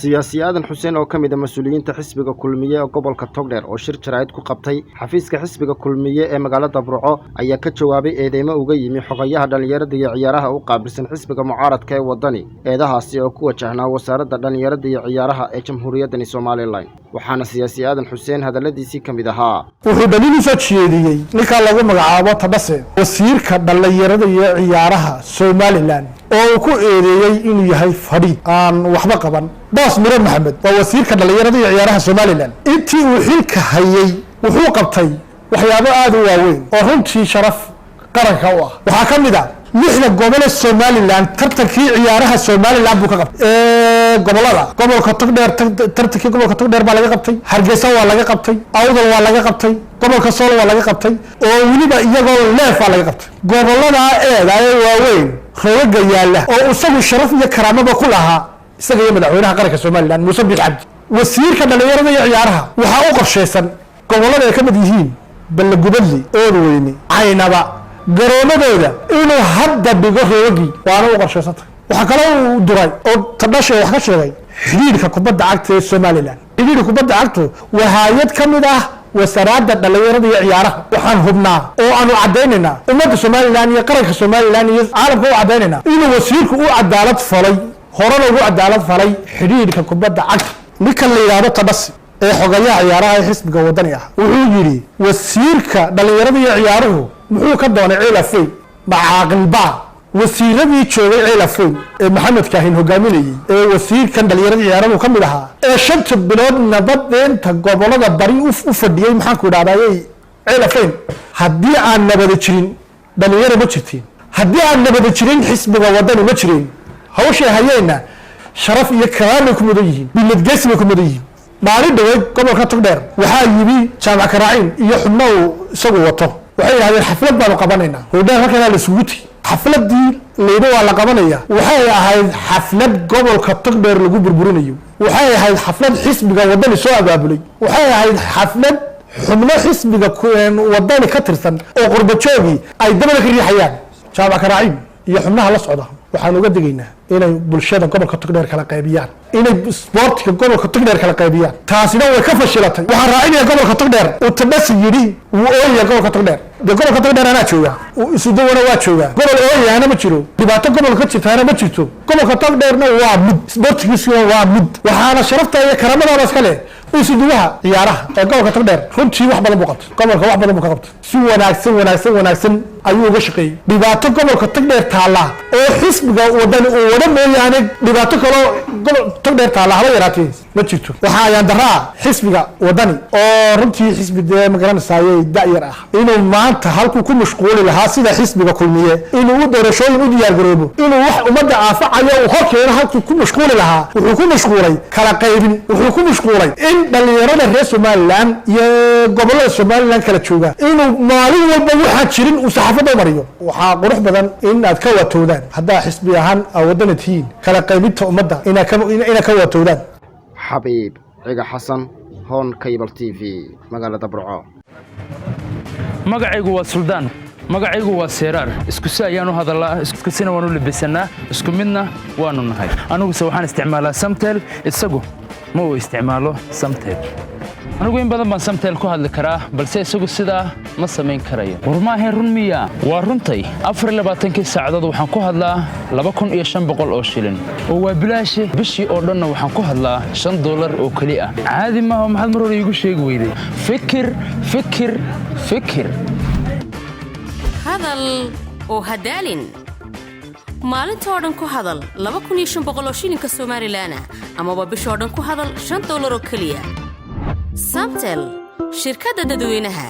Siyaasi Aadan Xuseen oo ka mid ah mas-uuliyiinta xisbiga Kulmiye ee gobolka Togdheer oo shir jaraa'id ku qabtay xafiiska xisbiga Kulmiye ee magaalada Burco ayaa ka jawaabay eedeymo uga yimi xogayaha dhallinyarada iyo ciyaaraha u qaabilsan xisbiga mucaaradka ee Waddani, eedahaasi oo ku wajahnaa wasaaradda dhallinyarada iyo ciyaaraha ee Jamhuuriyaddani Somaliland. Waxaana siyaasi Aadan Xuseen hadalladiisii ka mid ahaa: Wuxuu dhaliil usoo jeediyey ninkaa lagu magacaabo Tadhase, wasiirka dhallinyarada iyo ciyaaraha Somaliland, oo uu ku eedeeyey inuu yahay fadhi aan waxba qaban. Boos Mire Maxamed waa wasiirka dhallinyarada iyo ciyaaraha Somaliland. Intii uu xilka hayey wuxuu qabtay waxyaabo aada u waaweyn oo runtii sharaf qaranka u ah. Waxaa ka mid ah lixda gobole Somaliland tartankii ciyaaraha Somaliland buu ka qabtay. Gobolada gobolka Togdheer, tartankii gobolka Togdheer baa laga qabtay, Hargeysa waa laga qabtay, Awdal waa laga qabtay, gobolka Sool waa laga qabtay, oo weliba iyagoo leef baa laga qabtay. Goboladaa eeda ee waaweyn roogaga yaalla oo isagu sharaf iyo karaamaba ku lahaa, isaga iyo madaxweynaha qaranka Somaliland, Muuse Biix Cabdi. Wasiirka dhallinyarada iyo ciyaaraha waxaa u qorshaysan gobolada ay ka mid yihiin Ballagubadli, Oodweyne, Caynaba, garoomadooda inuu hadda dhigo roogagii, waana u qorshaysantay. Waxaa kaloo uu duray oo Tadhashe wax ka sheegay xidhiidhka kubadda cagta ee Somaliland. Xidhiidhka kubadda cagtu waa hay'ad ka mid ah wasaaradda dhallinyarada iyo ciyaaraha. Waxaan hubnaa oo aanu caddaynaynaa ummadda Somaliland iyo qaranka Somaliland iyo caalamka u caddaynaynaa inuu wasiirku u cadaalad falay, horena ugu cadaalad falay xidhiidhka kubadda cagta. Ninkan la yidhaahdo Tadhasi ee xogayaha ciyaaraha ee xisbiga Wadani ah wuxuu yidhi: "Wasiirka dhallinyarada iyo ciyaaruhu muxuu ka doonay Ceelafweyn? Macaaqilbaa?" Wasiiradii joogay Ceelafweyn ee Maxamed Kaahin hogaaminayey, ee wasiirkan dhallinyarada ciyaarahu ka mid ahaa, ee 5ta bilood nabadeynta gobolada bari u fadhiyey, maxaan ku idhahdaayey, Ceelafweyn haddii aan nabada jirin dhalinyaro ma jirtiin, haddii aan nabada jirin xisbiga Wadani ma jirin. Hawshay hayeenna sharaf iyo karaamay ku mudan yihiin, biladgeysi bay ku mudan yihiin. Maalin dhaweyd gobolka Togdheer waxaa yimi Jaamac Karaaciin iyo xubno uu isagu wato. Waxay yidhahdeen: "Xaflad baanu qabanaynaa hodheer halkanaa la isugu tigi." Xafladii layidhi waa la qabanaya waxay ahayd xaflad gobolka Togdheer lagu burburinayo. Waxay ahayd xaflad xisbiga Wadani soo abaabulay. Waxay ahayd xaflad xubno xisbiga Wadani ka tirsan oo qurbajoogii ay dabada ka riixayaan. Jaamac Karaaciin iyo xubnaha la socda waxaan uga digaynaa inay bulshada gobolka Togdheer kala qaybiyaan, inay sboortiga gobolka Togdheer kala qaybiyaan. Taasina way ka fashilatay. Waxaan raacinaya gobolka Togdheer uu Tadhasi yidhi wuu ooyaya gobolka Togdheer. Dee gobolka Togdheer anaa jooga, Isudawana waa joogaa. Gobol ooyayaana ma jiro, dhibaato gobolka ka jirtaana ma jirto. Gobolka Togdheerna waa mid, sboortigiisuna waa mid, waxaana sharafta iyo karaamadaaba iska leh isuduwaha ciyaaraha ee gobolka Togdheer. Runtii wax badan buu qabtay gobolka, wax badan buu ka qabtay. Si wanaagsan, wanaagsan, wanaagsan ayuu uga shaqeeyey. Dhibaato gobolka Togdheer taalla oo xisbiga Wadani uu wada mooyaane, dhibaato kaloo gobol Togdheer taalla haba yaraatee ma jirto. Waxaa ayaan daraa xisbiga Wadani oo runtii xisbi dee magaranaysaayey da'yar ah inuu maanta halkuu ku mashquuli lahaa sida xisbiga Kulmiye inuu u doorashooyin u diyaargaroobo, inuu wax ummadda aafacayo uu hor keeno, halkuu ku mashquuli lahaa wuxuu ku mashquulay kala qaybin. Wuxuu ku mashquulay in dhalinyarada reer Somaliland iyo gobolada Somaliland kala jooga inuu maalin walba waxaan jirin uu saxaafadda u mariyo. Waxaa qurux badan in aad ka waatowdaan haddaa xisbi ahaan aa Wadani tihiin kala qaybinta ummadda, inaad ka waatowdaan. Xabiib Ciga Xasan, Horn Cable TV, magaalada Burco. Magacaygu waa Suldaan, magacaygu waa Seeraar. Isku si ayaan u hadallaa, isku sina waan u labisannaa, isku midna waannu nahay. Aniguse waxaan isticmaalaa Samtel, isagu ma uu isticmaalo Samtel. Anigu in badan baan Samtel ku hadli karaa, balse isagu sidaa ma samayn karayo. War maahayn run miya? Waa runtay. 24kii saacadood waxaan ku hadlaa 2500 oo shilin, oo waa bilaashe. Bishii oo dhanna waxaan ku hadlaa $5 oo keli ah. Caadi maaha. Maxaad mar hore iigu sheegi weyday? Fikir, fikir, fikir. Hadal oo hadaalin. Maalintoo dhan ku hadal 2500 oo shilinka Somaliland ah, amaba bishoo dhan ku hadal $5 oo keliya. Samtel, shirkadda dadweynaha.